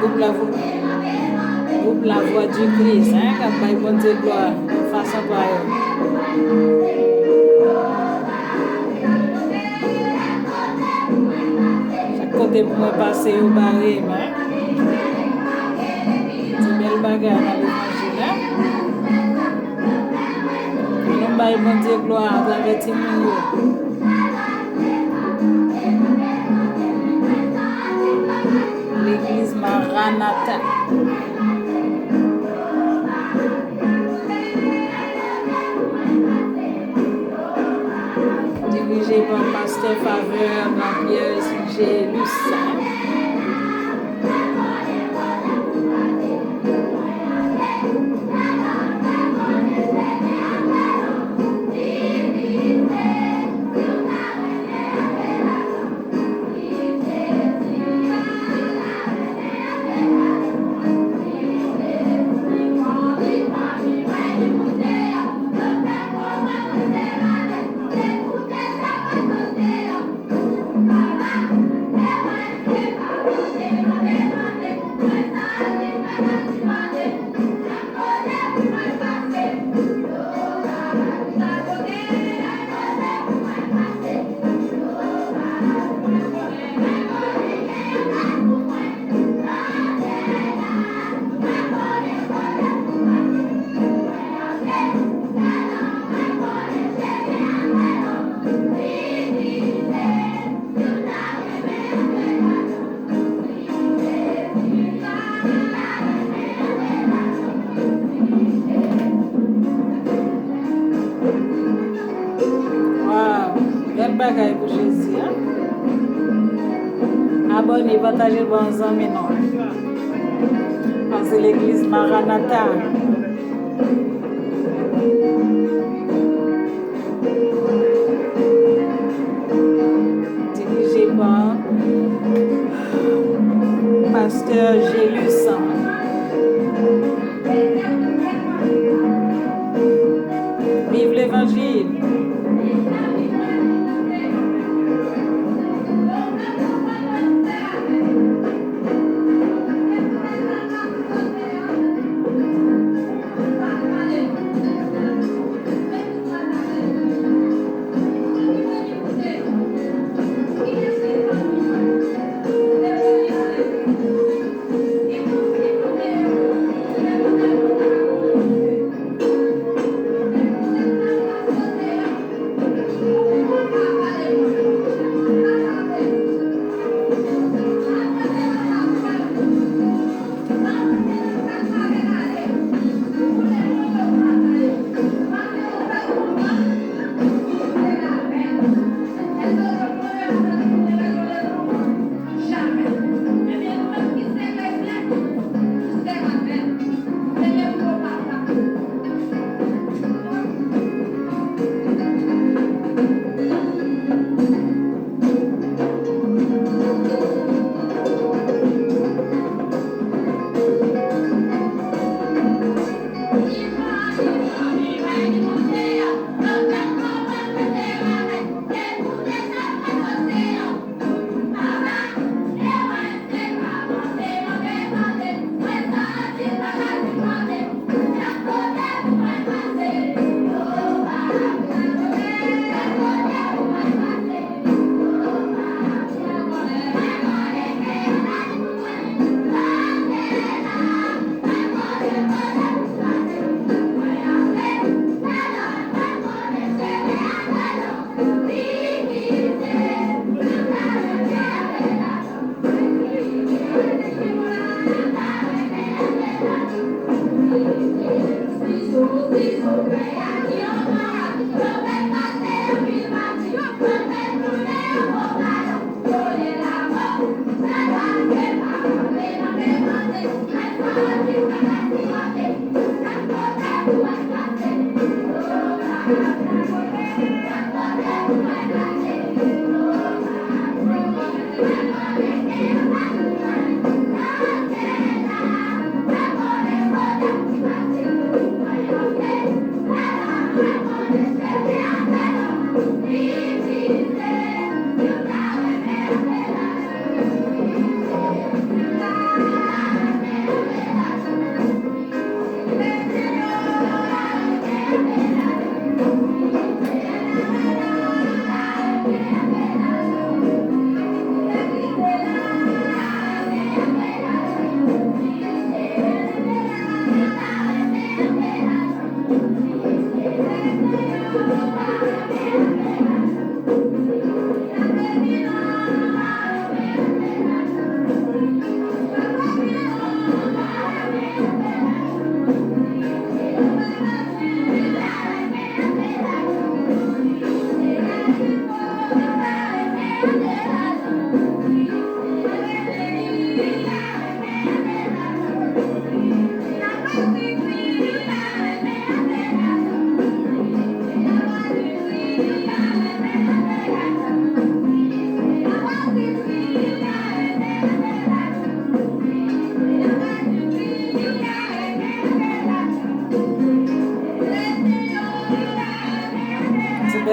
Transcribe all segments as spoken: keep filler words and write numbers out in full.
Gwoup La Vo-, gwoup La Voix du Christ, hein, k ap bay Bondye glwa nan fason pa yo. Chak kote pou mwen pase, yo bare m, hein. Se bèl bagay nan levanjil, hein. Ann nou bay Bondye glwa atravè timoun yo. Legliz Maranatha. Dirije pa pastè Faveur Jean-Pierre Gelus. Waw, bèl bagay pou Jezi, hein? Abòne, pataje l ba yon zanmi nou. Sa se legliz Maranatha. Dirije pa pastè Gelus. Viv levanjil!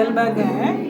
Bèl bagay, hein?